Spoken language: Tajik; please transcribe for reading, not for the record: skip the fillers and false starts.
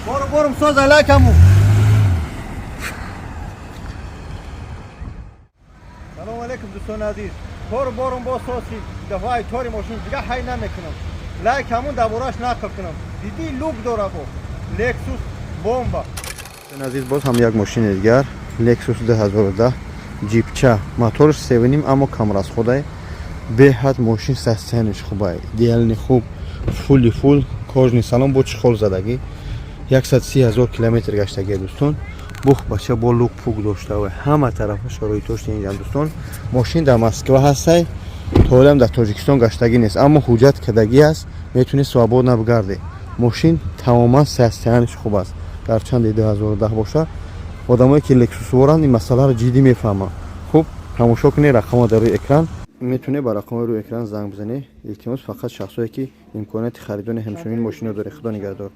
Бору борум соза лайкаму. Салом алейкум, дӯстони азиз. Кору борум бо соси дафъаи тори мошин дига ҳай намекунам. Лайк ҳамун дар бораш нақл кунам. Дидӣ, люк дора, бо Лексус бомба. Дӯстони азиз, боз ҳам як мошини дигар, Лексус 2010, ҷипча, моторш 3,5, аммо камрасход ай. Беҳад мошин состояние ш хубай, идеальный хуб, фулли фул, кожаный салон, бо чехол задагӣ, 130 ҳазор километр гаштагия, дӯстон. Бух бача бо люк пук дошта ва ҳама тарафа шароитош инҷам, дӯстон. Мошин дар Москва ҳастай, толам дар Тоҷикистон гаштагӣ нест, аммо ҳуҷҷат кардагӣ аст, метавонӣ свободно бигардӣ. Мошин тамоман состояние ш хуб аст, гарчанде 2010 боша. Одамое ки лексусворанд, ин масъаларо ҷиддӣ мефаҳманд. Хуб, тамошо кунед, рақамҳо дар рӯи экран, метавонед ба рақамҳои рӯи экран занг бизанед. Илтимос, фақат шахсое ки имконияти харидани ҳамчунин мошино доред. Худо нигаҳдор.